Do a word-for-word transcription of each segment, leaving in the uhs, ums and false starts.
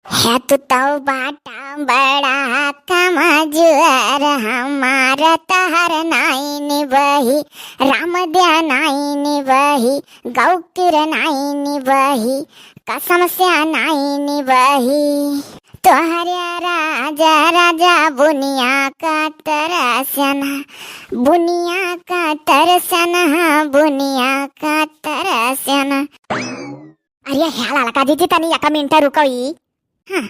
है तू तो बाटा बड़ा कमजोर, हमार तहर नाई निबही, राम दिया नाई निबही, गौ किर नाई निबही, कसम से नाई निबही। तोहरे राजा, राजा बुनिया का तरसना, बुनिया का तरसना, बुनिया का तरसना। अरे ह्या ललका जीजी, तनी एक मिनट रुको ई। हाँ,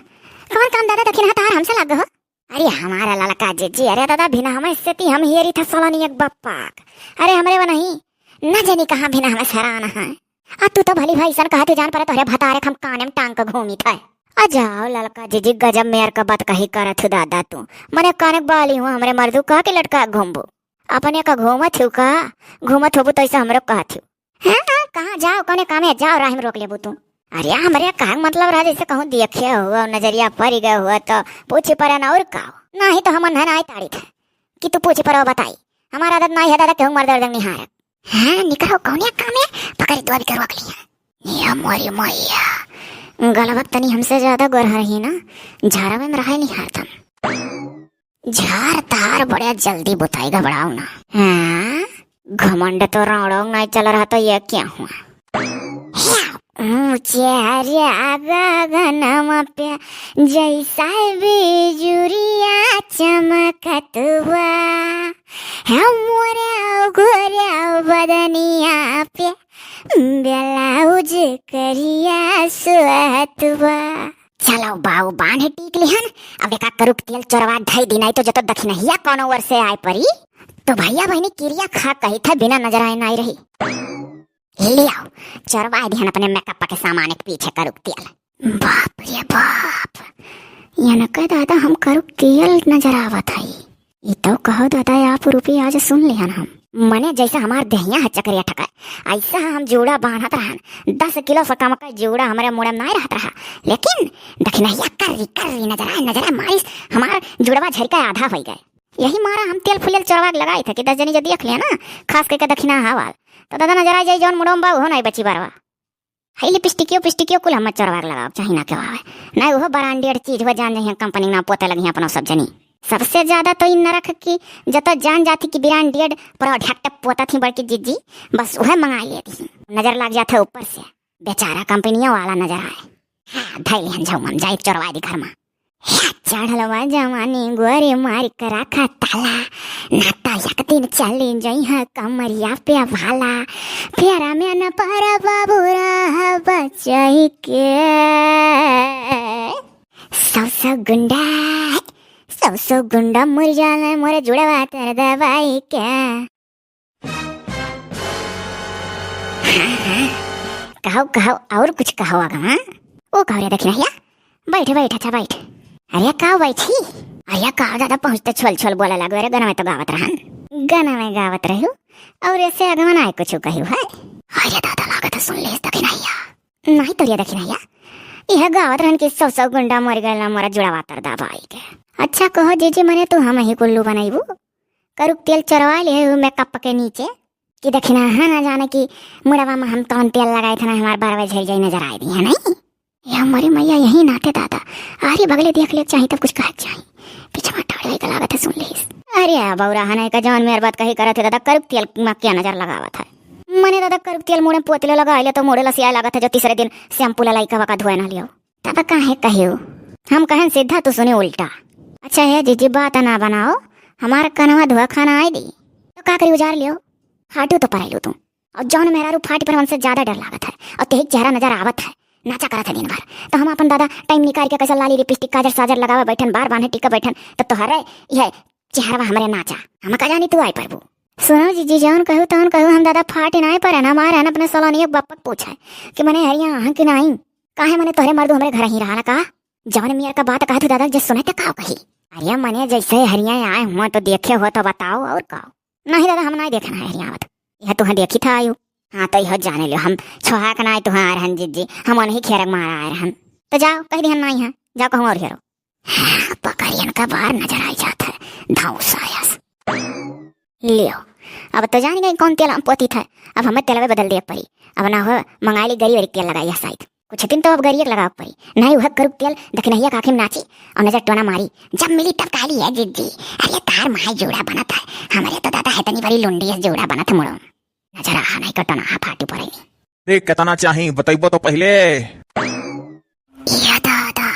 कौन काम दादा दखिनहा तहार हमसे लाग हो? अरे हमारा ललका जीजी, अरे दादा, बिना हमें से ती हम हेरी था सलोनी एक बप्पाक। अरे हमरे वो नहीं, न जानी कहाँ बिना हमें सरान है। आ तू तो भली भाई सन कहत ही जान परे तोहरे भतारे हम काने में टांग के घूमी था। आ जाओ ललका जीजी, गजब मेर का बात कही करत हूँ दादा तू। मने काने के बाली हूँ हमरे मर्दू कह के लटका घूमबू। अपने का घूमत हूँ का? घूमत होबू तो ऐसे हमरो कहत हूँ। हाँ, हाँ, कहाँ जाओ, कौने कामे जाओ, राह में रोक लेबू तू। अरे, हमरे कहे के मतलब रहा, जैसे कहूँ देखे हुआ, नजरिया पड़ गए हुआ, तो पूछी पड़े ना और का हो। नहीं तो हम अनहन आए ताड़ी थे कि तू पूछी पड़ो बताई। हमारा आदत नहीं है दादा, केहू मर्द वर्द निहारक। हाँ, निकरो, कौने कामे पकड़ी तो अभी करवा के लिया। ये मोरी मैया, गलबक तनी हमसे ज्यादा गोरहर ही ना, झाड़ावे में रहे नहीं हरदम। झार तार बड़े जल्दी बुताई, घबराओ ना। हाँ? घमंड तो रौड़ो नहीं चल रहा तो ये क्या हुआ? ऊंचे हरिया गगनवा पे जैसा बिजुरिया चमकत बा, है मोरे गोरे बदनिया पे ब्लाउज करिया सुहत बा। चलो बाऊ, बांध टीक लिहन। अब एका करुक तेल चोरवा धई दी, नहीं तो जतो दखिनहिया कौनो ओर से आए परी, तो भैया बहनी किरिया खा कही था बिना नजर आए नाई रही। ले आओ, चोरवा दिहन अपने मेकअप के सामान के पीछे करुक तेल। बाप रे बाप, ये न कह दादा हम करुक तेल नजर आवत हई। ई तो कहो दादा, आप रूपी आज सुन लिहन हम। मने जैसे हमार देहिया है चकरिया ठका, ऐसा हम जूड़ा बांधत रहन। दस किलो से कम का जूड़ा हमरे मुड़े में नाय रहत रहा, लेकिन दखिनहिया कर्री कर्री नजर आए, नजर आए मारिस, हमार जुड़वा झरिका आधा हो गए। यही मारा हम तेल फुलेल चोरवा के लगाई थे कि दस जनी जो देख लिया ना, खास करके दखिनहा वाल, तो दादा नजर आ जाई जौन मुड़ो में बा, उहो नाय बची बरवा। हई लिपस्टिकियो पिस्टिकियो कुल हम चोरवा के लगाओ, चाही ना के आवे। नहीं, उहो ब्रांडेड चीज हुआ, जान जइहे कंपनी ना पोते लगी अपनो सब जनी। सबसे ज्यादा तो इन नरक की जतो जान जाती कि ब्रांडेड प्रोडक्ट पोता थी बड़की जीजी, बस उहे मंगा लेती। नजर लाग जाते ऊपर से, बेचारा कंपनियों वाला नजर आए। हाँ, धैले हम जाऊ, हम जाए चोरवा दी घर में। हे चढ़लवा जवानी गोरे मारी के राखा ताला, ना तो एक दिन चली जइहे कमरिया पे भाला। फेरा में न पड़ा बाबू रहा बचाई के। सौ सौ गुंडा, सौ सौ गुंडा मर जाले मोरे जुड़वा तर दबाई के। हाँ, हाँ। कहो, कहो, और कुछ कहो अगवा। ओ कहो रे दखिनहिया, बैठ, बैठ, अच्छा बैठ। अरे का बैठी? अरे का दादा पहुँचते छोल छोल बोला लागो, अरे गनवे तो गावत रहन। गनवे गावत रहू, और ऐसे अगवा ना कुछ कहू है। अरे दादा लागत है सुन ले दखिनहिया। नहीं तो रे दखिनहिया, यह गावत रहन कि सौ सौ गुंडा मर गए ना मोरा जुड़वा तर दबाई के। अच्छा कहो जीजी, मने तू हम ही कुल्लू बनैबू? करुक तेल चोरवा ले हूँ मेकअप के नीचे, कि दखिनहा ना जाने कि मुड़वा में हम कौन तेल लगाए थे ना, हमार बरवे झर जाई नजर आए दी है नहीं। ये हमारी मैया यही नाते दादा, आरी बगले देख ले चाही तब कुछ कहे चाही। पीछे में ठाड़ गई लागत है सुन लीस। अरे आ बौरा हने का जौन मेर बात कही करत है दादा, करुक तेल में क्या नजर लगावत है। मने दादा करुक तेल मुड़े पोतले लगा आइले तो मुड़े लसिया लागत है जो तीसरे दिन शैम्पू ला लइका वका धोए ना लियो। तब काहे कहियो? हम कहन सीधा, तू सुनी उल्टा। अच्छा हे जीजी, बात ना बनाओ, हमार कनवा धुआ खाना आए दी। तो का करी, उजार लियो, फाटू तो परैलू तू। और जौन मेहरारू फाटी पर उनसे ज्यादा डर लागत है, और तेही चेहरा नजर आवत है, नाचा करत है दिन भर। तो हम अपन दादा टाइम निकाल के कैसे लाली लिपस्टिक काजर साजर लगावे बैठन, बार बांधे टिके बैठन, तब तो हरे यह चेहरवा हमरे नाचा। हम का जानी तू आई परबू। सुनो जीजी, जौन कहू तौन कहू, हम दादा फाटी नाई परे ना, हमारे हन अपने सलोनिया बप्पक पूछे कि मने हरिया अहाँ की नाई। काहे मने तोहरे मर्दू हमरे घर ही रहा ना का? जवन मियर का बात कहत हूँ दादा, जे सुने ते काव कही? अरे मने जैसे हरिया आए हुआ तो देखे हो तो बताओ और का? नहीं दादा, हम नहीं देखना है हरिया आवत। यह तुहाँ देखी था आयु। हाँ तो यह जाने लियो, हम छोहा के नाई तुहाँ आ रहन जीजी, हम उन्हीं खेरक मारा आ रहन। तो जाओ कह दिहन नाई है, जाओ कहूँ और हेरो। हाँ, पकड़ियन का बार नजर आई जात है, धाऊ सायस। लियो, अब तो जान गई कौन तेल हम पोती था। अब हमें तेलवे बदल दे पड़ी। अब ना हो मंगाई ली गरी वरी तेल लगाई है शायद। कुछ दिन तो अब गरियक लगावक परी, नहीं उहक करुक तेल दखिनहिया का आँखी में नाची और नजर टोना मारी। जब मिली तब कहली, "है जिज्जी, अरे तार माई जोड़ा बनत है, हमरे तो दादा है तनी बड़ी लुंडी है जोड़ा बनत है मुड़ो।" नजर आहा नहीं कटना हा फाटू पड़े नहीं। रे, कितना चाही, बतइबो तो पहिले। ये दादा,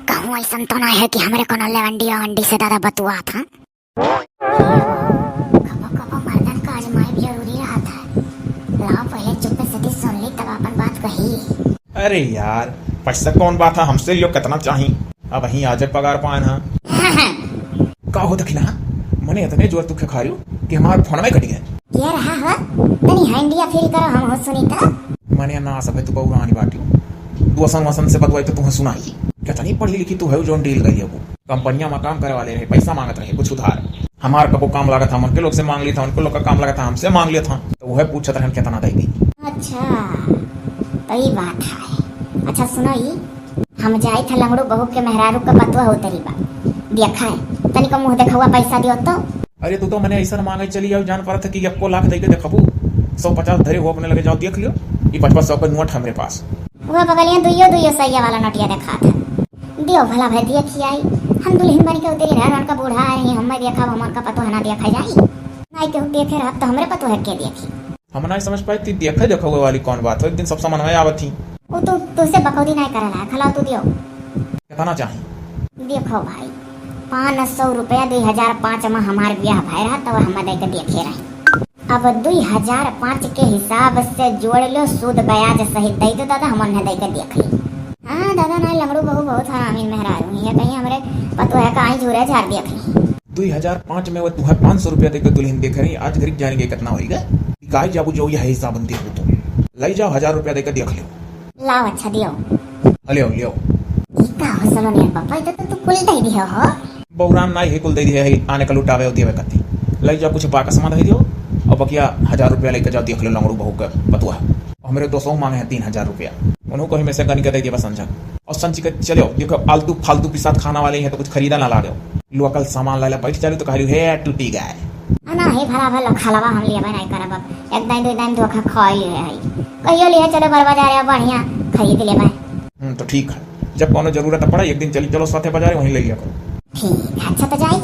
कहूँ अइसन तो नहीं है कि हमरे कोनो लेवंडी अवंडी से दादा बतुआत हैं। कबो कबो मर्दन का आजमाइब जरूरी रहत है। लाओ, पहिले चुप्पे से दी सुन ली, तब आपन बात कही। अरे यार, पैसा कौन बात है, हमसे लियो, कितना चाही? अबहीं आजे पगार पाएन हा। का हो दखिना, मने इतने जोर तू खेखारियो कि हमार फोनवे कट गए। के रहा हो? तनी हैंडिया फ्री करो, हम हो सुनी त। मने ना सब है तू बउरानी बाटियो। दोसन वसन से बतवाई तो तुहे सुनाई। कितनी पढ़ी लिखी तू है, जोन डील करी अबू। कंपनिया में काम करे वाले रहे, पैसा मांगत रहे, कुछ उधार। हमार कबो काम लागत था, उनके लोग से मांग ली था, उनके लोग का काम लागत था, हमसे मांग लिया था। तो वह पूछत रहन कितना देगी। अच्छा, तो ई बात है। अच्छा सुनो, ई हम जाई था लंगड़ू बहू के मेहरारू का पतवा उतरी बा, देखा है, तनिको मुँह देखउआ पैसा दियो तो। अरे तू तो मने ऐसा मांगे चली जाओ, जान पड़त है कि यक्को लाख दे के देखबू, सौ पचास धरे हो अपने लगे, जाओ देख लियो, ये पचपन सौ का नोट हमरे पास। वो बगलिया दुइयो दुइयो सैया वाला नोटिया देखा था, दियो भला भाई देखी आई, हम दुल्हन बन के उतरी रहन, उनका बूढ़ा आ रही, हम मैं देखा, हम उनका पतवा ना देखा जाई, नहीं केहू देखे रहत तो हमरे पतवा के देखी। हम नाहीं समझ पाए, ती देखे देखउए वाली कौन बात हो, एक दिन सब समन्वय आवत ही। वो तू, तुझसे बकौदी नाहीं करला, खलाओ तू दियो। कितना चाही? देखो भाई, पाँच सौ रुपया दुई हजार पाँच में हमार ब्याह भय रहा, तब हम दे के देखे रही। अब दुई हजार पाँच के हिसाब से जोड़ लो, सूद ब्याज सहित दे दो दादा, हम उन्हें दे के देख ली। हाँ दादा, नाहीं लंगड़ू बहू बहुत हरामी मेहरारू ही है, कहीं हमरे पतोह का आई झूरे झार देख ली। दुई हजार पाँच में वो तुहे पाँच सौ रुपया देके दुल्हन देखे रही, आज गरीब जानेंगे कितना होइगा। बिकाई जाबू जो यह हिसाब बनती हो तो। लई जाओ, हजार रुपया देके देख लियो। लाओ, अच्छा दियो। लियो, लियो। ई का हो सलोनिया पापा, इधर तो तू कुल दे दियो हो। बौरान नाई है, कुल दे दिए है, आने का लुटावे और दिए कत्ती। लई जाओ, कुछ बाकस में दे दियो, और बकिया हजार रुपया लेके जाओ, देख लो लंगड़ू बहू का पतुआ। हमरे दोस्तों मांगे हैं तीन हजार रुपया, उन्हों को ही में से गन के दे दिया बस संझा। और संची के चलो, देखो, आलतू फालतू पिसात खाना वाले हैं तो कुछ खरीदा ना लागे। लोकल सामान लाले बैठ चलू तो कहलू, "हे, टूटी गए।" आ ना, हे भला भला खलवा हम लिए नहीं करब, अब एक दाई दो दाई धोखा खाई लिए है। कहियो लिए चलो बड़ बाजार है, बढ़िया खरीद लेबे। हम्म, तो ठीक है, जब कोनो जरूरत पड़ा एक दिन चली चलो साथे बाजार, वहीं ले लिया करो। ठीक है, अच्छा तो जाई।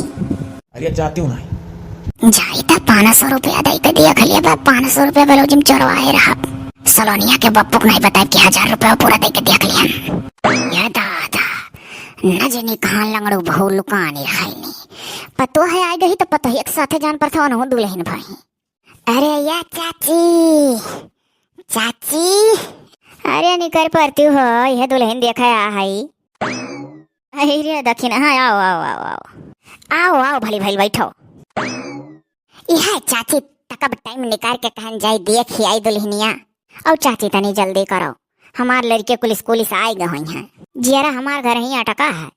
अरे जाती हूँ ना। जाई त पाँच सौ रुपया दे के देख लिया बा, पाँच सौ रुपया ब्लाउज में चोरवाए रहा। सलोनिया के बप्पू को नहीं बताए कि हजार रुपया पूरा दे के देख लिया। ये दादा, न जनी कहाँ लंगड़ू बहू लुकानी रहनी। पतो है आ गई तो पतो एक साथे जान पर था, उन्हों दुल्हन भाई। अरे या चाची, चाची। अरे निकर परती हो, यह दुल्हन देखा आ है। अरे दखिन, हाँ, आओ, आओ, आओ, आओ। आओ, आओ, भली, भली, बैठो। यह चाची, तकब टाइम निकाल के कहन जाई, देख ही आई दुल्हनिया। और चाची, तनी जल्दी करो, हमार लड़के कुल स्कूल से आए गए हुई हैं। जियरा हमार घर ही अटका है।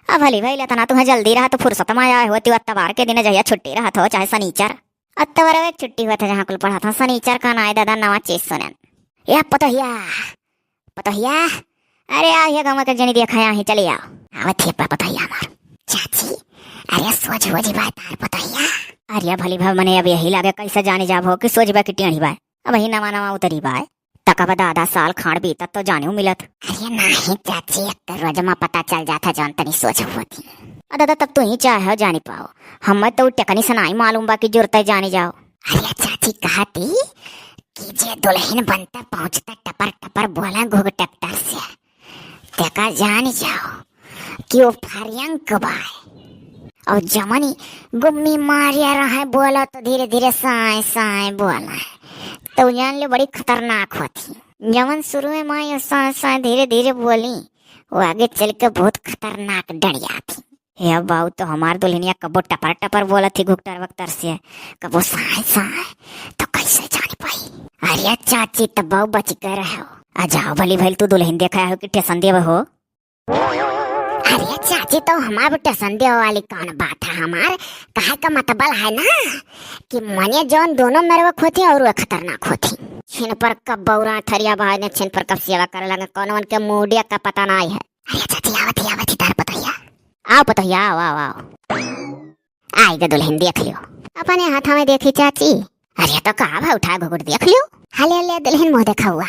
अब भली भइल, इतना तुहें जल्दी रहा तो फुर्सत में आए होती, अतवार के दिन जहिया छुट्टी रहत हो, चाहे सनीचर। अतवार एक छुट्टी हुआ था, जहाँ कुल पढ़ा था, सनीचर का नाय दादा नवा चीज सुनन। या पतोहिया, पतोहिया, अरे आ, ये गाँव के जनी देखा, यहाँ ही चले आओ। आवत ही पा पतोहिया हमार। चाची, अरे सोच हो जी बात तार पतोहिया। अरे भली भा मने अब यही लागे, कैसे जाने जाब हो कि सोच बा कि टेढ़ी बा। अब ही नवा नवा उतरी बा। तकब दादा साल खाड़ बीतत तो जाने मिलत। अरे नाही चाची, एक तो रोज मा पता चल जात है जौन तनी सोच होती। आ दादा तब तू ही चाहे हो जानी पाओ, हमें तो टेकनी से नाही मालूम बा कि जुरते जानी जाओ। अरे चाची कहती कि जे दुल्हन बनता पहुँचता टपर टपर बोला घुघ ट्रैक्टर से, तेका जानी जाओ कि वो फरियंक बाय। और जमनी गुम्मी मारिया रहे बोला तो धीरे धीरे साए साए बोला, तो जान ले बड़ी खतरनाक होती। जवन शुरू में माई साए साए धीरे धीरे बोली, वो आगे चल के बहुत खतरनाक डरिया थी। हे बाऊ, तो हमार दुल्हनिया कबो टपर टपर बोलत थी घुघ ट्रैक्टर से, कबो साए साए, तो कैसे जानी पाई? अरे चाची, तब बाऊ बच गए रहो। आ जाओ भली भइल तू दुल्हन देखा हो कि टेसन देवे हो। अरे चाची, तो हमार टेसन देवे वाली कौन बात है? हमार कहे का मतबल है ना कि मने जौन दोनों मेरवक होती और वो खतरनाक होती। छिन पर कब बौरा थरिया बहाने, छिन पर कब सेवा करे लगे, कौन उनके मूडिया का पता नहीं है। अरे चाची, आवत ही, आवत ही तार पतोहिया। आओ पतोहिया, आओ, आओ, आओ। आई गे दुल्हन, देख लियो। अपने हाथ में देखी चाची। अरे तो का भा उठा घुघुट देख लियो। हले हले दुल्हन मुँह देखा हुआ।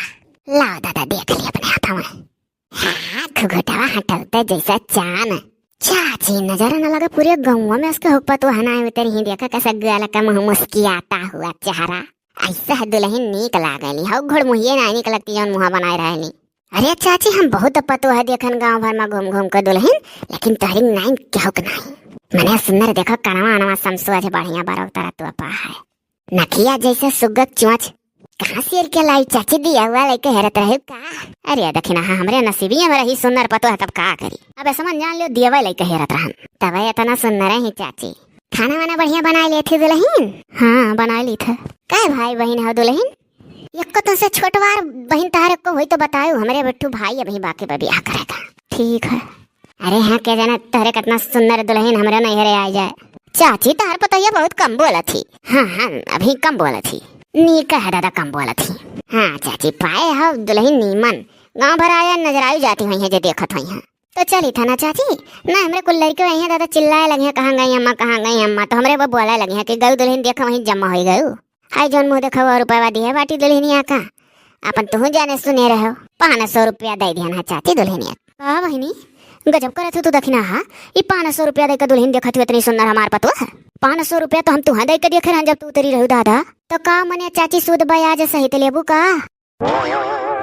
लाओ दादा, देख ली अपने हाथवा में। हाँ, घुघुटवा हटौते जैसा चान। चाची, नजर न लगे पूरे गौवा में उसके हुक पतोह नाई उतरी ही। देखा कैसा गल का मुँह मुस्कियाता हुआ चेहरा। ऐसा है दुलहिन नीक लागेली। हौ घोड़मुहिये नाई नीक लगती जौन मुँहा बनाए रहेली। अरे चाची, हम बहुत पतोह देखन गाँव भर में घूम घूम के दुलहिन, लेकिन तोहरी नाई केहू के नाई। मने सुंदर देखो कनवा अनवा समसोज बढ़िया बरौ तरह तोपा है। नकिया जैसे सुगक चोंच। कहाँ से के लाई चाची, दिया हुआ लइके हेरत रहे का? अरे दखिना, हाँ, हमरे नसीबिया में रही सुंदर पतोह, तब का करी? अब समझ जान लियो, दिया हुआ लइके हेरत रहन। तबे इतना सुंदर है चाची। खाना वाना बढ़िया बनाए लेत ही दुलहिन? हाँ, बनाए ली थे। कै भाई बहिन हो दुलहिन? एक्को तो से छोटवार बहिन तहरे को होई तो बतायो, हमरे बेटू भाई अभी बाकी बा बियाह करेगा। ठीक है। अरे हाँ, के जाने तहरे कितना सुंदर दुलहिन हमरे नैहरे आ जाए। चाची, तहर पतोहिया बहुत कम बोलत ही। हाँ, हाँ, अभी कम बोलत ही। नीक है दादा, कम बोलत ही। हाँ चाची, पाए हो दुलहिन नीमन। गाँव भर आया नजर आई जाती हुई है जे देखत हुई है। तो चली था ना चाची, ना हमरे कुल लड़के हुई हैं दादा चिल्लाए लगी हैं, "कहाँ गई अम्मा, कहाँ गई अम्मा?" तो हमरे वो बोले लगी हैं कि "गऊ दुलहिन देखा वहीं जमा हो गऊ।" हाय जौन मुँह देखा वो रुपया दिए बाटी दुलहिनिया का। अपन तुहू जाने सुने रहो, पाँच सौ रुपया दे दिया ना चाची दुलहिनिया। वाह बहिनी, गजब करत हो तू दखिना हा। ई पाँच सौ रुपया दे के दुलहिन देखत हो इतनी सुंदर हमार पतोह। पाँच सौ रुपया तो हम तुहे दे के देखे रहन जब तू उतरी रहू दादा। तो का मने चाची सूद ब्याज सहित लेबू का?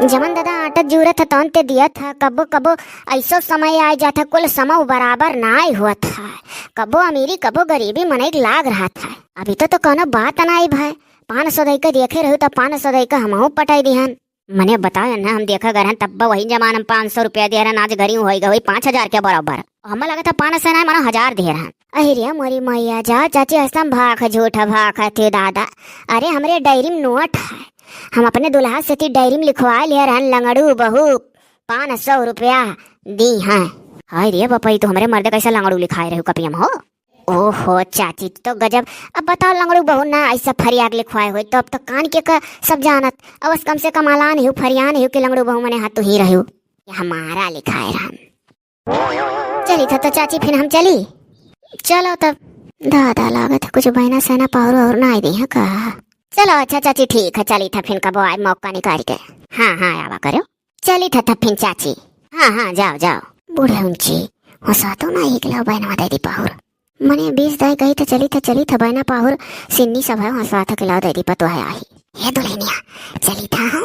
जमन दादा आटत जूरत ह तौन ते दियत ह। कबो कबो ऐसो समय आ जात ह, कुल समौ बराबर नाय होत ह। कबो अमीरी कबो गरीबी मनई के लाग रहत ह। अभी तो, तो कौनो बात नाय भय। पाँच सौ दे के देखे रहू तो पाँच सौ दे के हमहू पटाई दिहन। मने बताओ ना, हम देखा गए रहन तब वही जमाना में पाँच सौ रुपया दे रहन, आज घरी होई गई पाँच हजार के बराबर। हमें लगा था पाँच सौ ना, मानो हजार दे रहन। अरे मोरी मैया, जा चाची, हस्तम भाख झूठ भाख थे दादा। अरे हमरे डायरी में नोट है, हम अपने दुल्हा से ती डायरी में लिखवा ले रहन, लंगड़ू बहू पाँच सौ रुपया दी हैं। हाय रे बापा, ई तो हमरे मर्दे कैसा लंगड़ू लिखाए रहे कपिया में हो। ओहो चाची, तो गजब। अब बताओ, लंगड़ू बहू ना ऐसा फरियाग लिखवाए होई, तो अब तो कान के का सब जानत। अब कम से कम अलान ही, फरियान ही कि लंगड़ू बहू मने हाथ ही रहू। ये हमारा लिखाए रहन। चली था तो चाची, फिर हम चली। चलो तब। दादा, लागत है कुछ बहना सहना पाहुर और ना आई दी है का? चलो अच्छा चाची, ठीक है, चली था फिर कबो आए मौका निकाल के। हाँ, हाँ, आवा करो। चली था तब फिर चाची। हाँ, हाँ, जाओ, जाओ। बूढ़े उनची, वो सातों ना एक लो बहनवा दे दी पाहुर। मने बीस दाई गई था, चली था, चली था बहना पाहुर, सिन्नी सब है, वहाँ साथ के लाओ दे दी पतो है आई। हे दुल्हनिया, चली था हम,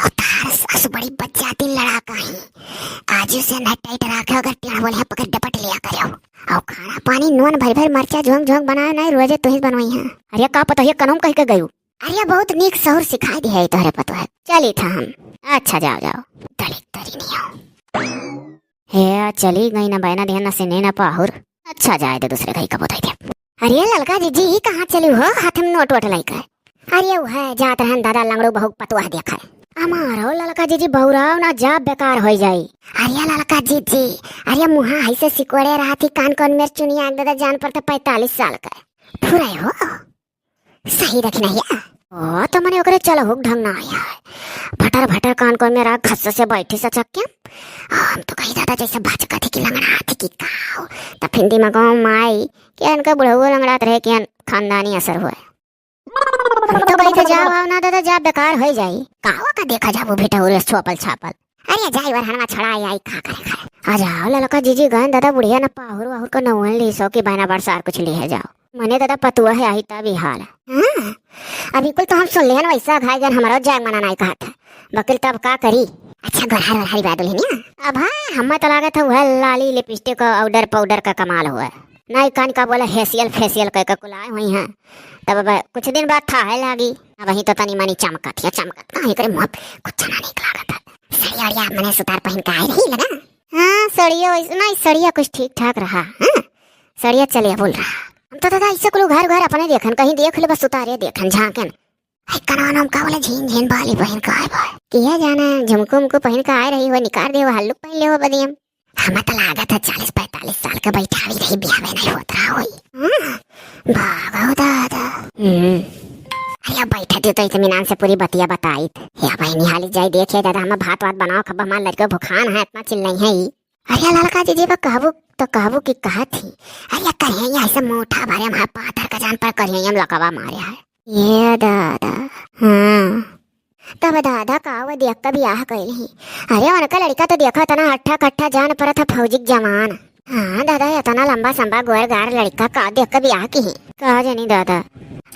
और तार सासु बड़ी बच्चा दिन लड़ाका ही। आजू से ना टाइट राखे, अगर टेढ़ बोले हैं, पकड़ डपट लिया करो। और खाना पानी नून भर भर मरचा झोंक झोंक बनाए नहीं, रोजे तुही बनवाई हैं। अरे का पता ये कनम कह के गयू। अरे बहुत नीक सहूर सिखाई दी है तोहरे पतो है। चली था हम। अच्छा जाओ, जाओ। दलित तरी नहीं हो। हे, चली गई ना बहना देहन ना सिन्नी ना पाहुर। अच्छा, जाए दे, दूसरे घई कबो दे दे। अरे ललका जीजी, ई कहाँ चली हो हाथ में नोट वोट लइके? अरे वह जात रहन दादा लंगड़ू बहू पतुआ देखे। हमारो ललका जीजी बौराव ना जा बेकार होई जाई। अरे ललका जीजी, अरे मुहा ऐसे सिकोड़े रहत ही कान कौन मेर चुनिया एक दादा जान पर तो पैंतालीस साल के। फुराए हो। सही रखी नहीं है। ओ, तो मने ओकरे चलहुक ढंग ना आया है। भटर भटर कान कोन मेर खस्स से बैठी सचक के। हम तो कही दादा जैसे भचकत है कि लंगड़ात है कि का हो। तब फिर दिमाग में आई कि इनका बुढ़ऊ लंगड़ात रहे कि खानदानी असर हुए। हम तो कही थे जाओ आओ ना दादा, जा बेकार होई जाई। कावा का देखा जाबो बेटा उरे छोपल छापल। अरे जाई वरहनवा छड़ाई आई खा करे खाए। आ जाओ ललका जीजी गए दादा बुढ़िया ना पाहुर वाहुर का नौन ली सो कि बहना बरसार कुछ ली है जाओ। मने दादा पतुआ है आई तब ही हाल है। हाँ, अभी कुल तो हम सुन लिहन वैसा घाई गन हमारा जाग मना नहीं कहा था। बकिल तब का करी? अच्छा गोरहर वरहरी बादल है ना? अब हाँ, हमें तो लागत है वह लाली लिपस्टिक और पाउडर पाउडर का कमाल हुआ है। नहीं कान का बोला हेसियल फेसियल कह के कुलाए हुई हैं। तब अब कुछ दिन बाद था है लागी। अब वही तो तनी मनी चमकत है, चमकत का एकरे मुँह कुछ ना निक लागत है। सड़िया अड़िया मने सुतार पहन के आए रही लगा। हाँ, सड़िया वैसे, नहीं, सड़िया कुछ ठीक ठाक रहा। हाँ, सड़िया चलिया बोल रहा। हम तो दादा ऐसे कुल घर घर अपने देखन, कहीं देख ले बस उतारे देखन, झांकन। आई कनान हम का बोले झीन झीन बाली बहन का है भाई। किया जाना झुमको उमको पहन के आए रही हो, निकाल दे वो हल्लुक पहन ले हो बदियम। हमें तो लागत है चालीस पैंतालीस साल के बैठावी रही, बियाह में नहीं होत रहा होई। हाँ, भागो दादा। हम्म। अरे अब बैठे थे तो इत्मीनान से पूरी बतिया बताई। या बहनी हाली जाई देखे दादा, हमें भात वात बनाओ, खब्बा हमार लड़के भुखान है, इतना चिल्लाई है ई। अरे ललका जीजी बा कहबू तो कहबू कि कहत ही। अरे कहे ये ऐसे मोटा भरे हमारे पाथर का जान पर करिए हम लकवा मारे है। ये दादा। हाँ। तब दादा का वो देख के बियाह कइल ही। अरे उनका लड़िका तो देखो, इतना हट्ठा कट्ठा जान परत है, फौजी के जवान। हाँ दादा, इतना लंबा संबा गोर गार लड़िका का देख के बियाह की ही। का जानी दादा,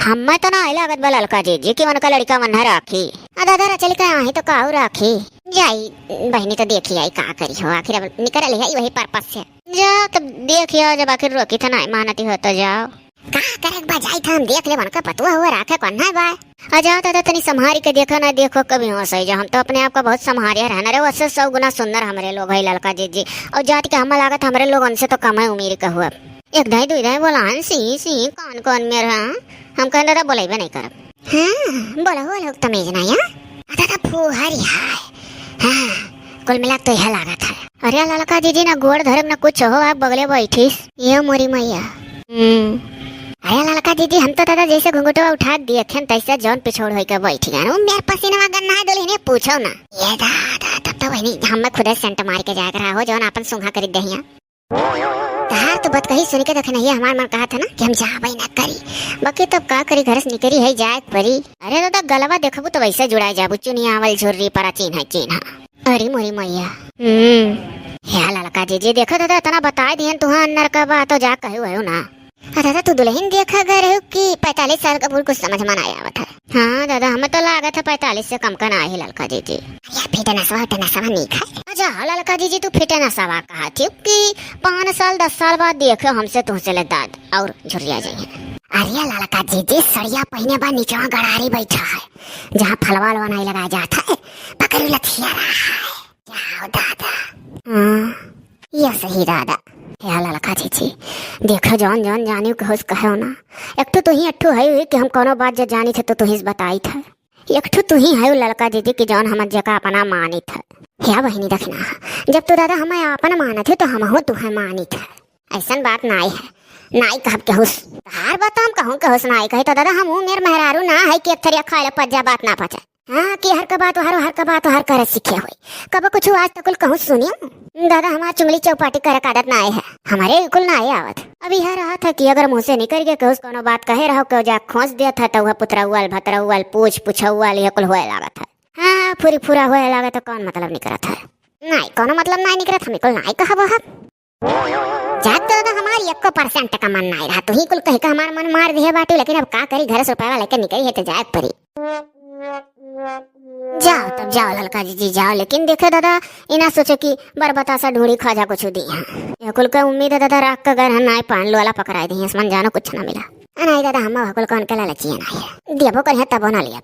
हम्मे तो नाहीं लागत बा ललका जीजी कि उनका लड़िका मन राखी। आ दादा रचल का आही तो काऊ राखी। जाई बहिनी तो देखी आई का करी हो, आखिर अब निकरल है वही पर्पस से। जा तब देखियो, जब आखिर रोकी तो नाहीं मानती हो तो जाओ। का करे के बा, जाई था हम देख ले उनका पतुआ हुआ राखे कौन है बा। आ जाओ दादा, तनी संभारी के देखो ना, देखो कभी होश आई जा। हम तो अपने आप का बहुत संभारिया रहना रे, वैसे सौ गुना सुंदर हमरे लोग है ललका जीजी। और जात के हमें लागत हमरे लोग उनसे तो कम है उम्र का हुआ। एक दाई दुई दाई बोला हन सी सी कौन कौन मेर है। हम कहन दादा बोलेबे नहीं करब। हाँ, बोला हुआ लोग तमीज नहीं है। आ दादा फूहरी है। हाँ, कुल मिला तो यह लागत है। अरे ललका जीजी ना गोड़ धरब ना कुछ हो, आप बगले बैठीस। ये मोरी मैया। हम्म। अरे ललका जीजी, हम तो दादा जैसे घुंघटवा उठा दिए थे तैसे जौन पिछोड़ होई के बैठ गए। वो मेर पसीनवा गन्ना है दुल्हनिया, पूछो ना। ये दादा, तब तो बहिनी हमें खुदे सेंट मार के जाए रहा हो, जौन आपन सुंघा करी दहिया। तहार तो बतकही सुन के देखे नहीं, हमार मन कहा था ना कि हम जाबे ना करी। बाकी तब का करी, घर से निकरी है जाए के परी। अरे दादा, गलवा देखबू तो वैसे जुड़ा जाबू, चुनिया आवल झुर्री परा चीन्हा चीन्हा। अरे मोरी मैया। हम्म। हे ललका जीजी, देखो दादा, इतना बता दिहन तुहा अन्नर का बा तो जा कहे हो ना। आ दादा, तू दुल्हन देखा गए रहो कि पैंतालीस साल का बूढ़, कुछ समझ में ना आवत है। हाँ दादा, हमें तो लागत है पैंतालीस से कम का ना ही ललका जीजी। अरे फिटे नसवा, उटे नसवा नीक है। अच्छा ललका जीजी, तू फिटे नसवा कहा थी कि पाँच साल दस साल बाद देखो हमसे तुहसे ले दाद और झुर्रिया जाइए। अरे ललका जीजी, सड़िया पहिने बा, निचवा गड़ारी बैठा है, जहाँ फलवा वलवा नहीं लगाया जाता है, पकड़ी लथिया रहा है। जाओ दादा। हाँ, ये सही दादा। हे ललका जीजी, देखो जौन जौन जानियो कहूस कहो ना। एक ठो तुही एक ठो है हुई कि हम कोनो बात जो जानी थे तो तुही से बताई थे। एक ठो तुही है ललका जीजी कि जौन हम जका अपना मानी थे। हे बहिनी दखिना, जब तू दादा हमें अपन मानत है तो हमहू तुहे मानी थे। ऐसन बात नाई है, नाई कहब केहू से। तहार बात तो हम कहूँ केहू से नाई कही, तो दादा हम मेर मेहरारू ना है कि एक थरिया खाए ले पच जा, बात ना पचे। हाँ, कि हर का बात हर, हर का बात हर करे सीखे होई। कब कुछ आज तक कुल कहूँ सुनियो? दादा हमार चुंगली चौपाटी करे का आदत ना आए है, हमारे कुल ना आए आवत। अब यह रहा था कि अगर मुँह से निकल के केहू से कोनो बात कहे रहो, केहू जा खोस दिया था, तो वह पुतरौल, भतरौल, पूछ, पुछौल, ये कुल होए लागत है। हाँ, फुरी फुरा होए लागत तो कौन मतलब निकलत है? नाई, कोनो मतलब नाई निकलत, हम कुल नाई कहब हम। जात तो दादा हमार एको परसेंट का मन नाई रहा, तुही कुल कही का हमार मन मार दिहे बाटू, लेकिन अब का करी, घर से रुपया लेके निकली है तो जाए परी। जाओ तब जाओ ललका जीजी जाओ, लेकिन देखे दादा, इना सोचे कि बरबतासा ढूंढी खाजा कुछ दी है। ये कुल का उम्मीद है दादा, राख का घर है, नाई पान लोला पकड़ाई दी है, मन जानो कुछ ना मिला। आ नाई दादा, हम कुल कौन के लालचिए ना है, देबो कर है तबो ना लिया।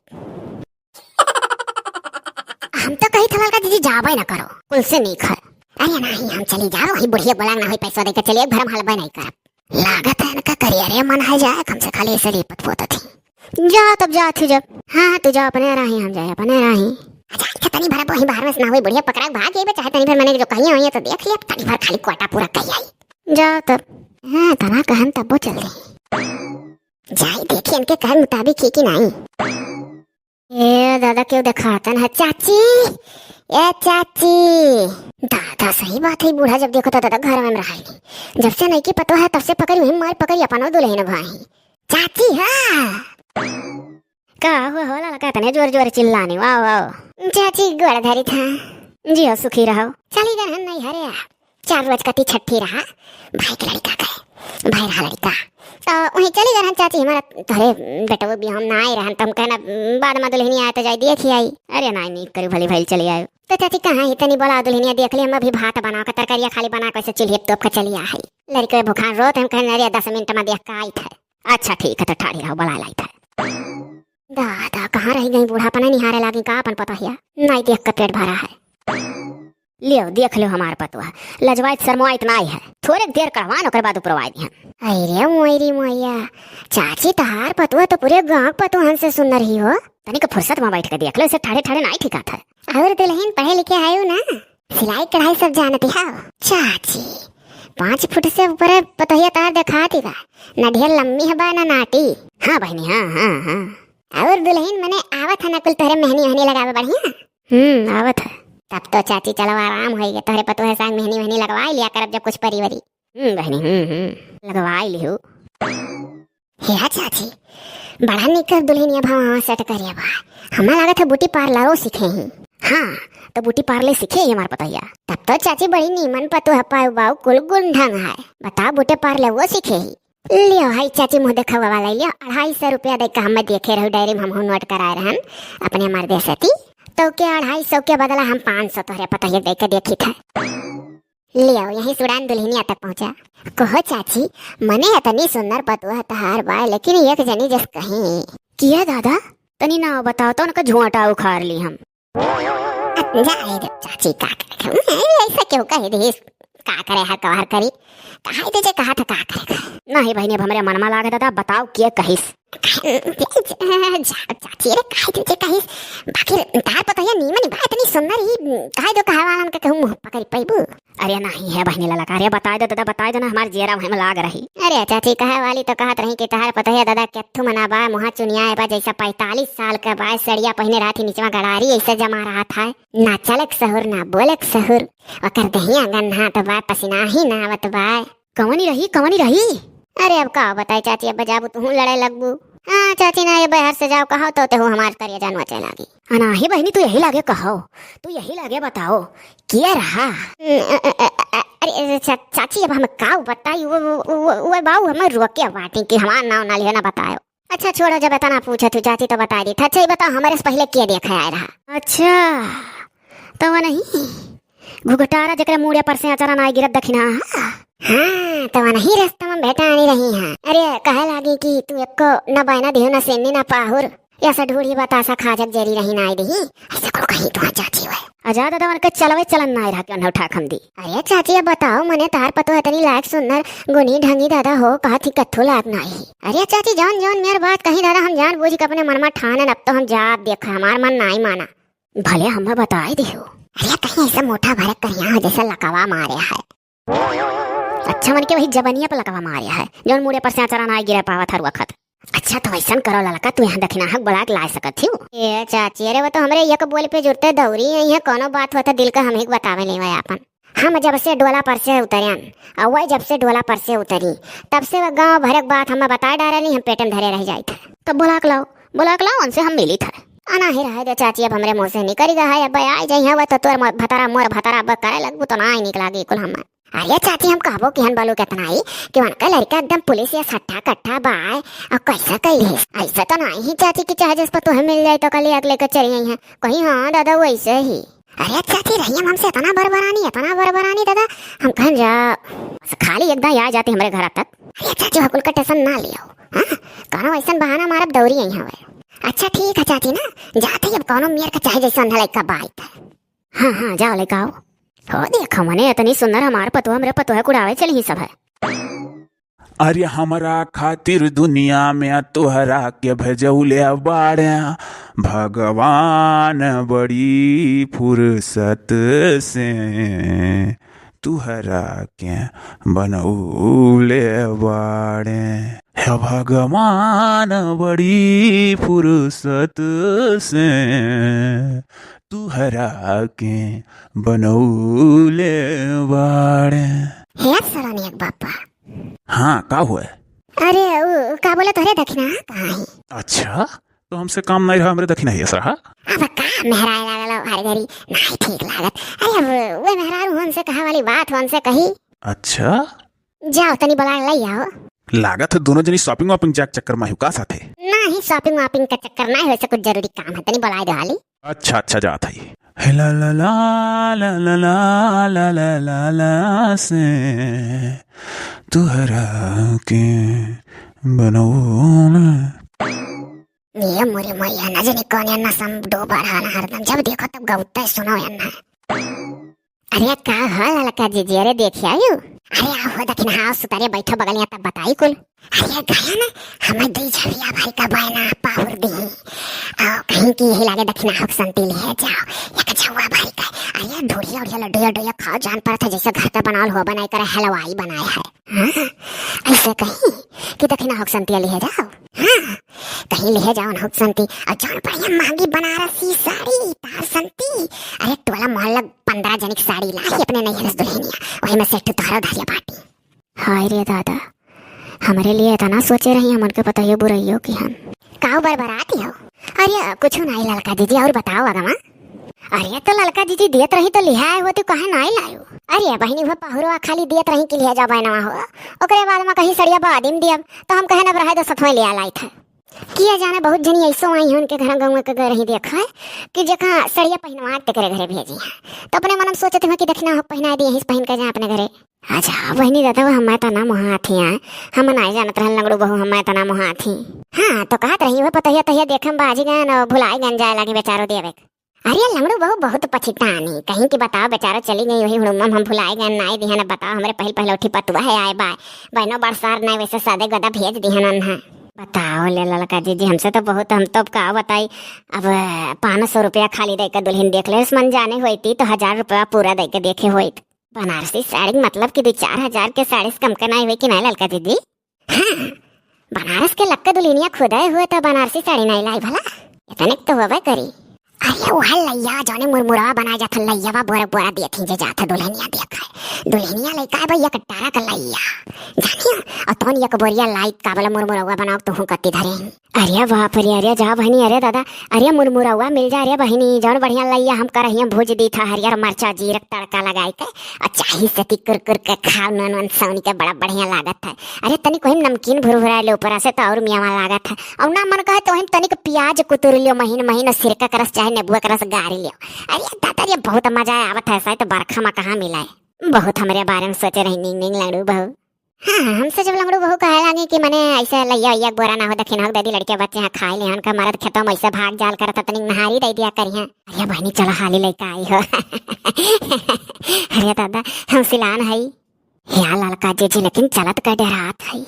हम तो कही था ललका जीजी जाबे ना करो, कुल से नीक है। अरे नहीं, हम चली जाओ, वही बुढ़िया बोला ना होई पैसा देके चलिए, भरम हलबे नहीं करब। लागत है इनका करियरे मन है जाए, हमसे खाली ऐसे लिपत पोतत ही। जा तब जा तू जब। हाँ, हाँ, तू जा अपने राही, हम जाए अपने राही। अच्छा, अच्छा, तनी भर वही बाहर में से ना हुई बुढ़िया पकड़ा भाग गई बे, चाहे तनी भर मैंने जो कही हुई है तो देख लिया, तनी भर खाली क्वाटा पूरा कही आई। जा तब। हाँ, तना कहन तब वो चल रही। जाई देखी इनके कहे मुताबिक ही कि नहीं। ए दादा, केहू देखातन है चाची, ए चाची। दादा, सही बात है, बूढ़ा जब देखो तो दादा घर में रहा ही नहीं। जब से नई की पतो है तब से पकड़ी वही मार पकड़ी अपनो दुल्हन भाई। चाची, हाँ। का हुआ हो ललका, तने जोर जोर चिल्लानी, वाओ, वाओ। चाची, गोड़ धरी था। जियो, सुखी रहो। चली गन हम नहीं हरे। चार रोज कती छठी रहा, भाई के लड़का के, भाई रहा लड़का। तो वहीं चली गन हम चाची, हमारा तोहरे बेटवा भी हम ना आए रहन, तो हम कहना बाद में दुल्हनी आए तो जाए देख ही आई। अरे नाई, नीक करू भली भइल चली आयो। तो चाची कहाँ ही तनी बोला दुल्हनिया देख ली, हम अभी भात बना के तरकारिया खाली बना के ऐसे चूल्हे तोप के चली आ है। लड़के भुखान रोत हम कहना, अरे दस मिनट में देख के आई थे। अच्छा ठीक है, तो ठाड़ी रहो, बोला लाई थे। दादा, कहाँ रह गई, बूढ़ा पना निहारे लागी का अपन पतोहिया? नाई देख के पेट भरा है। लियो, देख लो हमार पतोह, लजवाइत शर्मवाइत नाई है। थोड़े देर कढ़वान, ओकर बाद उपरवाई दिहन। अरे मोरी मोया, चाची, तहार पतोह तो पूरे गांव के पतोहन से सुंदर ही हो। तनिक फुर्सत में बैठ के देख लो, इसे ठाड़े ठाड़े नाई ठिकात है। और दुल्हन पढ़े लिखे आयो ना, सिलाई कढ़ाई सब जानती हो। चाची, पाँच फुट से ऊपर पतोहिया तहार देखाती बा, ना ढेर लम्बी है बा ना नाटी। हाँ बहिनी, हाँ, हाँ, हाँ। और दुल्हन मने आवत है ना कुल तोहरे मेहनी ओहनी लगावे बढ़िया? हम्म, आवत है। तब तो चाची चलो आराम होइगे, तोहरे पतोह साग मेहनी ओहनी लगवाई लिया करब जब कुछ परी वरी। हम्म बहिनी, हम्म, हम्म, लगवाई लिहू। हे चाची, बड़ा निक दुल्हनिया भाव set करे बा। हमें लागत है ब्यूटी पार्लरो सीखे ही। हाँ, तो ब्यूटी पार्लर सीखे ही हमार पतोहिया। तब तो चाची बड़ी नीमन पतोह पाए बाऊ, कुल गुण ढंग है। बताओ, ब्यूटी पार्लर वो सीखे ही। लियो, हाई चाची, मुँह देखावा वाला लियो, अढ़ाई सौ रुपया दे के हमें देखे रहो, डायरी में हमहू नोट कराए रहन अपने मर्दे से ती। तो के अढ़ाई सौ के बदला हम पाँच सौ तोहरे पतोहिया दे के देखी था। लियो, यही सुड़ान दुल्हनिया तक पहुँचा। कहो चाची, मने इतनी सुंदर पतोह तहार बा, लेकिन एक जनी जस कहीं। किया दादा, तनी नाव बताओ तो उनका झोंटा उखाड़ ली हम। अब जाए दे चाची, का करे के? ऐसा क्यों कह दे? का करे है कवार करी? कहा दे जे कहा था का करे का? नहीं बहिनी, अब हमरे मनमा लागे दादा, बताओ के कहिस? जा, चाची रे, कहा दे जे कहिस? बाकी तार पतोहिया नीमन बा, इतनी सुंदर ही, कहा दो कहा वालन के कहूँ मुँह पकड़ पैबू? अरे नहीं है बहिनी ललका, अरे बताए दे दादा, बताए दे ना, हमार जियरा वहीं में लाग रही। अरे चाची, कहे वाली तो कहत रही कि तहार पतोहिया दादा केथू मना बा, मुहा चुनिया बा, जैसा पैंतालीस साल का बा, सड़िया पहिने रहत ही, निचवा गड़ारी ऐसे जमा रहत है, ना चलक सहूर, ना बोलक सहूर, ओकर दहिया गन्हात बा, पसीना ही ना आवत बा। कवनी रही, कवनी रही? अरे अब का बताई चाची, अब जाबू तुहू लड़े लगबू। हाँ चाची, ना ये बहर से जाओ कहो तो तेहू हमार करिया जान बचे लागी। अनाही बहिनी, तू यही लागे कहो, तू यही लागे बताओ, किया रहा? अ, अ, अ, अ, अरे चा-, चाची, अब हम का बताई, वो, वो, वो, वो बाऊ हमें रोके बाटी कि हमार नाव ना लियो, ना बतायो। अच्छा छोड़ो, जब इतना पूछत हू चाची तो बताई दी। अच्छा ये बताओ, हमारे से पहले के देखे आए रहा? अच्छा, तो वो नहीं घुघटारा जकरे मूड़े पर से अचरा नाई गिरत दखिना? हाँ, तो वो नहीं रास्ता में भेटा आनी रही है। अरे कहे लागी कि तू एको न बायना दिहो, न सेनी, न पाहुर, या सा ढूढ़ी बतासा खाजक जरी रही नाई दिही। ऐसे को कहीं तो चाची हुए। अजा दादा, उनके चलवे चलन नाई रहा कि उन्हें उठा खम दी। अरे चाची, अब बताओ, मने तार पतो इतनी लायक सुंदर गुनी ढंगी दादा हो, कहा थी कत्थो लायक नाई। अरे चाची, जौन जौन मेर बात कही दादा, हम जान बूझ के अपने मन में ठानन, अब तो हम जाब देखा, हमार मन नाई माना। भले हमें बताई दिहो। अरे कहीं ऐसा मोटा भरक करिया हो जैसे लकवा मारे है। अच्छा, मन के वही जबनिया पर लकवा मारे है, जौन मूड़े पर से अचरा नाई गिरे पावत हर वक्त। अच्छा, तो ऐसन करो ललका, तू यहाँ दखिनाहक बुला के ला सकत थी। ए चाची, अरे वो तो हमरे एक बोल पे जुड़ते दौरी है, यहाँ कोनो बात होता दिल का हम ही बतावे लेवे आपन। हम जब से डोला पर से उतरन, और वही जब से डोला पर से उतरी, तब से वो गाँव भरक बात हमें बताए डारे नहीं, हम पेटन धरे रह जाइत है। तो बुला के लाओ, बुला के लाओ, उनसे हम मिलित है। अनाही रहे दे चाची, अब हमरे मुँह से निकल गया है, अब आई जाई है वो तो तोर म-, भतारा मोर भतारा अब करे लगबू तो ना ही निकला गई कुल हम। अरे चाची, हम कहबो किहन बालू केतना आई कि उनका लड़का एकदम पुलिस या सट्टा कट्टा बाय, और कैसा कैले? ऐसा तो नहीं है चाची कि चाहे जिस पर तुहे मिल जाए तो कल आग लेकर चली आई है। कहीं हाँ दादा, वैसे ही। अरे चाची, रही हम हमसे इतना बरबरानी, इतना बरबरानी दादा, हम कहन जा। बस खाली एक दाई आ जाती हमरे घर तक। अरे चाची, हकुल का टेंशन ना लियो, हाँ, कोनो ऐसन बहाना मारब दौरी आई हवे। अच्छा ठीक है चाची ना, जात है अब कोनो मेर का चाहे जैसा अंधा लड़का बाय त। हाँ, हाँ, जाओ लेके आओ। हो देखो मने, इतनी सुंदर हमार पतोह, हमरे पतोह कुड़ावे चली ही सब है। अरे हमरा खातिर दुनिया में तोहरा के भेजौले बाड़े भगवान बड़ी फुर्सत से, तुहरा के बनौले बाड़े। हे भगवान बड़ी फुर्सत से तुहरा के बनौले बाड़े। हे सरनिया के बापा। हाँ, का हुआ? अरे, उ, का बोले तोहरे दखिना कहाँ है? अच्छा, तो हमसे काम नहीं रहा, हमरे दखिना ही रहा। अब का मेहराए लागल हो हर घड़ी, नहीं ठीक लागत। अरे, अब वे मेहरारू हमसे कहा वाली बात हमसे कही। अच्छा, जाओ तनी बुला के लई आओ। लागत है दोनों जनी shopping वॉपिंग जाए के चक्कर में हो का साथे? नहीं, shopping वॉपिंग का चक्कर नहीं, वैसे कुछ जरूरी काम है, तनी बुलाए दो हाली। अच्छा, अच्छा, जात है। हे ला ला ला से तुहरा के बनौले। ये मोरे मैया, न जाने कौन है नशा में डूबा रहा ना हरदम, जब देखो तब गौते सुनो या ना। अरे का हो ललका जीजी, अरे देखिया यू। अरे आओ हो दखिना, हाँ सुतारे बैठो बगलिया तब बताई कुल। अरे गया ना, हमें दी झड़िया भाई का बहना पाहुर दी। आओ कहीं की यही लागे दखिना हक संती लिहे जाओ, एक झौआ भाई का। अरे ढोढ़िया उढ़िया लड्डू लड्डू खाओ, जान पड़त है जैसे घर का बनावल हो बनाए करे हलवाई बनाए है। हाँ, ऐसे कहीं कि दखिना हक संती लिहे जाओ। हाँ, कहीं लिहे जाओ ना हक संती, और जान पड़िया महंगी बनारसी साड़ी तार संती। अरे टोला मोहल्ला पन्द्रह जनिक साड़ी लाही अपने नैहर से दुल्हनिया, वही में से एक ठो तोहरा धरिया बाटी। हाय रे दादा, हमरे लिए इतना सोचे रही, हमन के पतोहियो बुरइयो की हन। काऊ बरबरात हो? अरे, कुछ नहीं ललका जीजी, और बताओ अगवा। अरे, तो ललका जीजी दियत रही तो लिहा आए होती, काहे नहीं लायो? अरे बहिनी, वो पहुरवा खाली दियत रही कि लिहा जा बहनवा हो, ओकरे बाद में कहीं सड़िया बादिम दियब, तो हम कहे न रहे तो सथवे लिया लाइत है। किया जाने बहुत जनी ऐसो आई हैं उनके घर गौवा के घर ही देखा है कि जेका सड़िया पहिनवा के तेकरे घरे भेजी है, तो अपने मन में सोचत हुआ कि दखिना हो पहिना दिए, यहीं से पहिन के जाए अपने घरे। अच्छा बहिनी दादा, वो हमारे तना मोहात ही आए, हम नहीं जानत रहन लंगड़ू बहू हमारे तना मोहात ही। हाँ, तो कहत रही वो पतोहिया तहिया देखे में बाजी गए न भुलाई गए, जाए लागे बेचारो देवे के। अरे लंगड़ू बहू बहुत पछितानी, कहीं कि बताओ बेचारो चली गई वही हुड़ुम्मा में, हम भुलाई गए, नाई दिहन। बताओ हमरे पहिल पहिल उठी पतुआ है आए बाय, बहनों बरसार नाई वैसे सादे गदा भेज दिहन अन्हा। बताओ ले ललका जीजी, हमसे तो बहुत, हम तो अब का बताई, अब पाँच सौ रुपया खाली दे के दुल्हन देख ले, मन जाने होती तो हजार रुपया पूरा दे के देखे होइत। बनारसी साड़ी मतलब कि दो चार हजार के साड़ी से कम के नाई हुई कि नाई ललका जीजी? हाँ, बनारस के लक्का दुल्हनिया खुदे हुए तो बनारसी साड़ी नाई लाई भला, इतने तो होबे करी। अरे वह लैया जौने मुरमुरवा बनाए जात लैयावा बोरा बोरा दिए थी जे जात दुल्हनिया देख है। दुल्हनिया लइका है भाई एक ट्रक लैया, जानिया, और तौन एक बोरिया लाई काबला मुरमुरवा बनाओ तुहूँ कत्ती धरे हैं। अरे बाप रे, अरे जा बहिनी, अरे दादा, अरे मुरमुरवा मिल जा, अरे बहिनी, जौन बढ़िया लैया हम करहिया भूज दी था हरियर मरचा जीरक तड़का लगाई के, और चाही से ती कुरकुर के खाओ, नून वून सौनी के बड़ा बढ़िया लागत है। अरे तनिक वही नमकीन भुरभुरा ले ऊपर से तो और मियावा लागत है, और ना मन कहे तो वही तनिक प्याज कुतुर लियो महीन महीन, सिरका के रस चाहे नेबुआ के रस गारी लियो। अरे दादा रे बहुत मजा आवत है, ऐसा तो बरखा में कहाँ मिला है। बहुत हमरे बारे में सोचे रही नींग नींग लंगड़ू बहू। हाँ, हमसे जब लंगड़ू बहू कहे लागे कि मने ऐसे लैया वैया के बोरा ना हो, दखिनहा के दे दी, लड़के बच्चे हैं खाए ले, उनका मरद खेतों में ऐसे भाग जाल करता, तनिक नहारी दे दिया करिए। अरे बहनी चलो हाली लइका आई हो। अरे दादा हम सिलान हई। या ललका जीजी लेकिन चलत का डरात हई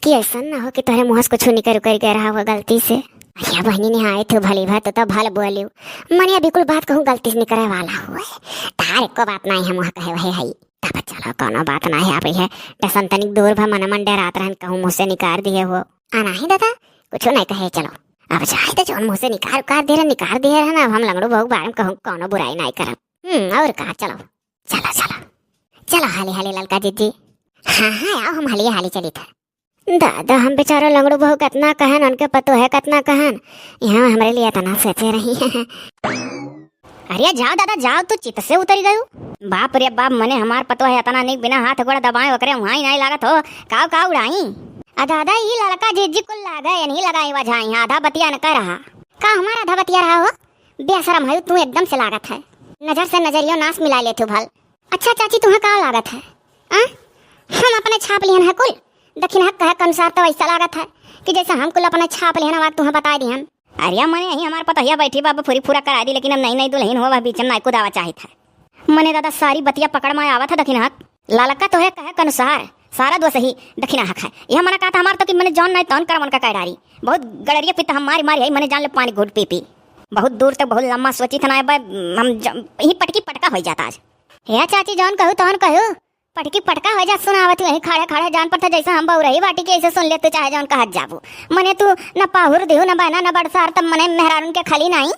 कि ऐसा ना हो कि तोहरे मुँह से कुछ निकर उकर गया रहा हो गलती से। अरे बहनी निहाय तू भली भा, तू तो भल बोलियो। मने अभी कुल बात कहूँ गलती से निकरे वाला हुए। तार एको बात नहीं हम वहाँ कहे वहे हई। तब चलो, कौनो बात ना है, आप ये टेंशन तनिक दूर भा, मन मन डरात रहन, कहूँ मुँह से निकार दिए हो। आ नाही दादा, कुछो नहीं कहे, चलो। अब चाहे तो जौन मुँह से निकार उकार दे रहे, निकार दिए रहे ना, अब हम लंगड़ू बहू के बारे में कहूँ कौनो बुराई नहीं करब। हम्म, और का, चलो, चलो, चलो, चलो हाली हाली ललका जीजी। हाँ, हाँ, आओ, हम हाली हाली चली था। दादा, हम बेचारा लंगड़ू बहू कितना कहन, उनके पतो है कितना कहन, यहाँ हमरे लिए इतना सोचे रही है। अरे जाओ दादा जाओ, तू चित से उतरी गयू। बाप रे बाप, मने हमार पतो है इतना निक बिना हाथ गोड़ दबाए ओकरे वहाँ ही नहीं लागत हो। काव काव उड़ाई। आ दादा ई ललका जीजी कुल लागे, इन्हीं लगाई वजह, आधा बतिया न कर रहा। का हमारा आधा बतिया रहा हो? बेशरम है तू एकदम से लागत है। नजर से नजरियो नाश मिला लेत हो भल। अच्छा चाची, तुहाँ का लागत है? आ? हम अपने छाप लिहन है कुल। दखिनहा के कहे के अनुसार तो ऐसा लागत है कि जैसे हम कुल अपने छाप लिहन, आवाज तुहाँ बताए दिहन। अरे मने यही हमार पतोहिया बैठी बाबा, पूरी पूरा करा दी, लेकिन अब नई नई दुल्हन हुआ, वह बीच में नाई कुदावा चाहित है। मने दादा सारी बतिया पकड़ में आवत है दखिनहा के। ललका तोहरे कहे के अनुसार सारा दोष ही दखिनहा के है। यह मना कहत हमार तो कि मने जौन नहीं तौन करम उनका कह डारी। बहुत गड़रिया पित्त हम मारी मारी है, मने जान ले पानी घूट पी पी। बहुत दूर तक बहुत लम्बा सोची था ना, हम ज-, यही पटकी पटका हो जाता आज। हे चाची, जौन कहू तौन कहू, पटकी पटका हो जा। सुनावत हूँ यही खड़े खड़े जान पड़ता, जैसे हम बउरही बाटी के ऐसे सुन ले तू, चाहे जौन कहत जाबू। मने तू न पाहुर दिहू, न बहना, न बरसार, तब मने मेहरारून के खाली नहीं।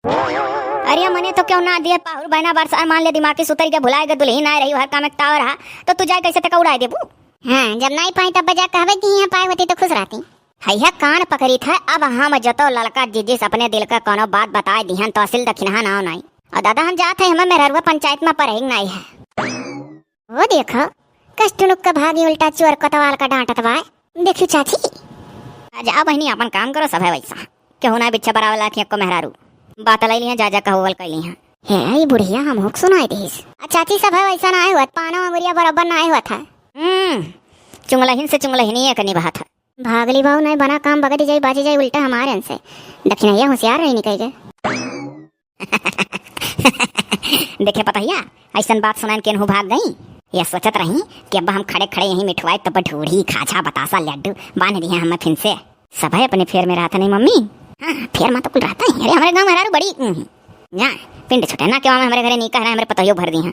अरे मने तो क्यों ना दिए पाहुर बहना बरसार, मान ले दिमाग की सुतरी के भुलाए गए, दुल्हन आए रही, हर काम एक ताव रहा, तो तू जाए कैसे तक उड़ाए देबू? हाँ, जब नहीं पाई तब बजा कहबे कि यहाँ पाए होती तो खुश रहती। हैया कान पकड़ी था, अब हम जतो ललका जीजी से अपने दिल का कोनो बात बताए दिहन तो असिल दखिनहा नाव नाई। और दादा हम जात है, हमें मेहररुआ पंचायत में पढ़े नहीं है। वो देखो, कष्टनुक का भागी उल्टा चोर कोतवाल का डांटत बाय। देखियो चाची। आ जाओ बहिनी, अपन काम करो, सब है वैसा। केहू ना बिच्छा बरावला कि एको मेहरारू। बात लई लिया, जा जा कहो वल कई लिया। हे, ई बुढ़िया हम हुक सुनाई देहिस। आ चाची, सब है वैसा ना आए हुआ, पानो अंगुरिया बराबर ना आए हुआ था। हम्म, चुंगलहिन से चुंगलहिनी एक निभात है। भागली बाऊ नहीं बना काम बगदी जाई, बाजी जाई उल्टा हमारे से। दखिनैया होशियार रही निकल के। देखे पतोहिया, ऐसन बात सुनान केनहू भाग गई। या सोचत रही कि अब हम खड़े खड़े यहीं मिठवाए तब ढूढ़ी खाजा बतासा लड्डू बांध दिए हम फिन से। सब है अपने फेर में रहता नहीं मम्मी। हाँ, फेर में तो कुल रहता है। अरे हमारे गाँव में हरारू बड़ी ऊँ ही। जा, पिंड छुटे ना क्यों हमरे घरे नहीं कह रहे, हमरे पतोहियो भर दी हैं।